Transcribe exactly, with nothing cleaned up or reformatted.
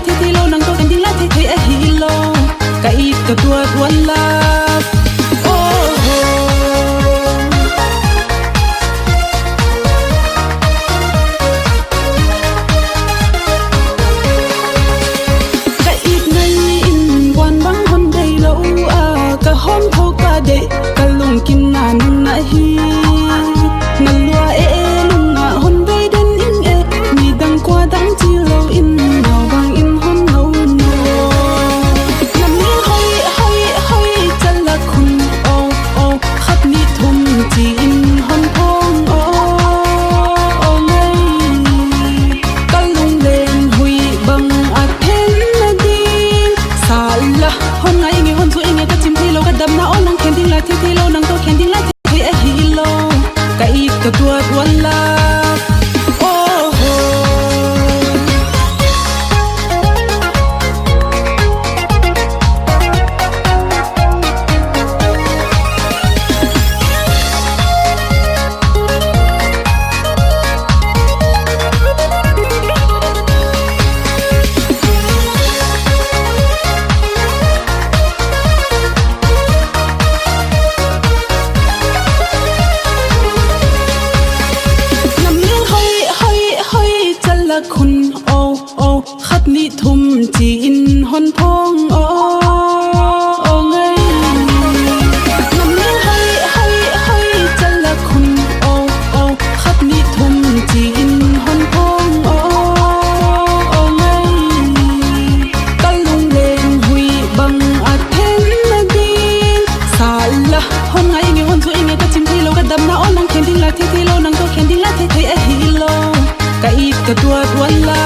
Thei thei lou, nang toh khen ding la thei thei ahilou. Ka it ka tuat val la. Oh ho. Ka it ngai in, buan bang hon dei lou a, ka hon tho ka dei, ka lungkim na nung na hi. Na lua e e, lung na hon dei den in e, mi dang kua dang chi lou in, nau bang in hon lou no. Na mi hoi, hoi, hoi, chala khun, oh, oh, khat ni thum chi in hon phong, oh, oh, ngai. Ka lunglen hui bang a then na ding. Sala, hon ngai inge, hon chu inge, ka chim thei lou, ka damna ol nang khen ding la thei thei lou, nang toh khen ding la thei thei ahilou. Ka it ka tuat val la. Oh ho. Na mi hoi, hoi, hoi, chala khun, oh, oh, khat ni thum chi in hon phong, oh, oh, ngai. Na mi hoi, hoi, hoi, chala khun, oh, oh, khat ni thum chi in hon phong, oh, oh, ngai. Ka lunglen hui bang a then na ding. Sala, hon ngai inge, hon chu inge, ka chim thei lou, ka damna ol nang khen ding la thei thei lou, nang toh khen ding la thei thei ahilou. Ka it ka tuat val la.